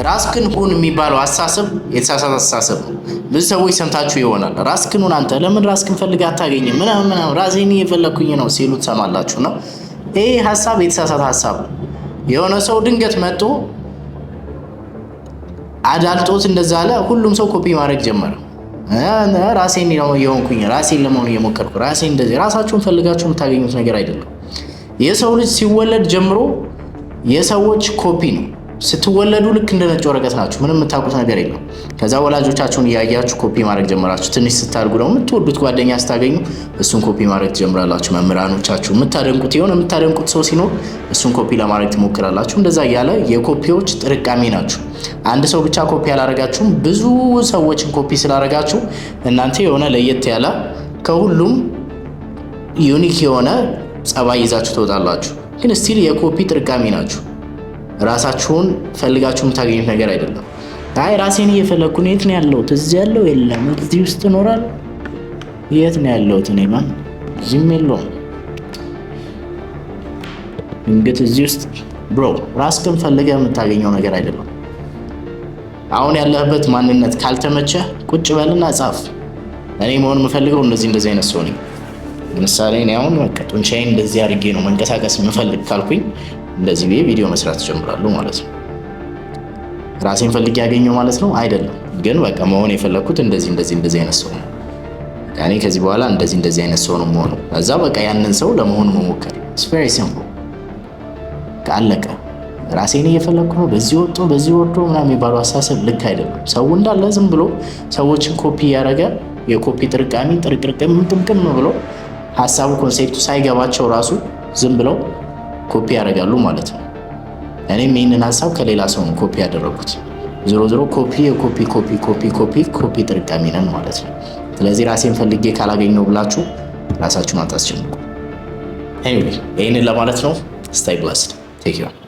ራስክን ሁን የሚባለው አስተሳሰብ የተሳሳተ አስተሳሰብ ነው። ብዙ ሰዎች ሰምታችሁ ይሆናል። ራስክን ሁን፣ አንተ ለምን ራስክን ፈልገህ አታገኝም? ምናምን ምናምን፣ ራሴን እየፈለግኩኝ ነው ሲሉ ትሰማላችሁ። ነው፣ ይህ ሀሳብ የተሳሳተ ሀሳብ ነው። የሆነ ሰው ድንገት መጥቶ አዳልጦት እንደዛ አለ። ሁሉም ሰው ኮፒ ማድረግ ጀመረ። ራሴን የሆንኩኝ፣ ራሴን ለመሆን እየሞከርኩ፣ ራሴን እንደዚህ፣ ራሳችሁን ፈልጋችሁ የምታገኙት ነገር አይደለም። የሰው ልጅ ሲወለድ ጀምሮ የሰዎች ኮፒ ነው። ስትወለዱ ልክ እንደ ነጭ ወረቀት ናችሁ። ምንም የምታውቁት ነገር የለም። ከዛ ወላጆቻችሁን እያያችሁ ኮፒ ማድረግ ጀመራችሁ። ትንሽ ስታድጉ ደግሞ የምትወዱት ጓደኛ ስታገኙ እሱን ኮፒ ማድረግ ትጀምራላችሁ። መምህራኖቻችሁ፣ የምታደንቁት የሆነ የምታደንቁት ሰው ሲኖር እሱን ኮፒ ለማድረግ ትሞክራላችሁ። እንደዛ እያለ የኮፒዎች ጥርቃሜ ናችሁ። አንድ ሰው ብቻ ኮፒ አላረጋችሁም። ብዙ ሰዎችን ኮፒ ስላረጋችሁ እናንተ የሆነ ለየት ያለ፣ ከሁሉም unique የሆነ ጸባይ ይዛችሁ ትወጣላችሁ። ግን still የ copy ጥርቃሜ ናችሁ። ራሳችሁን ፈልጋችሁ የምታገኙት ነገር አይደለም። አይ ራሴን እየፈለግኩ ነው። የት ነው ያለሁት? እዚህ ያለው የለም። እዚህ ውስጥ እኖራለሁ። የት ነው ያለሁት? እኔ ማን እዚህም የለውም። ድንገት እዚህ ውስጥ፣ bro፣ ራስህን ፈልገህ የምታገኘው ነገር አይደለም። አሁን ያለህበት ማንነት ካልተመቸህ ቁጭ በልና ጻፍ። እኔ መሆን የምፈልገው እንደዚህ እንደዚህ አይነት ሰው ነኝ። ለምሳሌ እኔ አሁን በቃ ጡንቻዬን እንደዚህ አድርጌ ነው መንቀሳቀስ የምፈልግ ካልኩኝ እንደዚህ ብዬ ቪዲዮ መስራት እጀምራለሁ ማለት ነው። ራሴን ፈልጌ ያገኘው ማለት ነው አይደለም፣ ግን በቃ መሆን የፈለግኩት እንደዚህ እንደዚህ እንደዚህ አይነት ሰው ነው። እኔ ከዚህ በኋላ እንደዚህ እንደዚህ አይነት ሰው ነው የምሆነው። ከዛ በቃ ያንን ሰው ለመሆን መሞከር። It's very simple፣ አለቀ። ራሴን እየፈለግኩ ነው፣ በዚህ ወጥቶ በዚህ ወርዶ ምናምን የሚባለው አስተሳሰብ ልክ አይደለም። ሰው እንዳለ ዝም ብሎ ሰዎችን ኮፒ እያደረገ፣ የኮፒ ጥርቃሚ ጥርቅርቅም ጥምቅም ብሎ፣ ሀሳቡ concept ኡ ሳይገባቸው ራሱ ዝም ብለው ኮፒ ያደርጋሉ ማለት ነው። እኔም ይህንን ሀሳብ ከሌላ ሰው ነው ኮፒ ያደረጉት። ዞሮ ዞሮ copy የ copy copy copy copy copy ጥርቃሚ ነን ማለት ነው። ስለዚህ ራሴን ፈልጌ ካላገኘው ብላችሁ ራሳችሁን አታስጨንቁ። Anyway፣ ይህንን ለማለት ነው። Stay blessed, take care.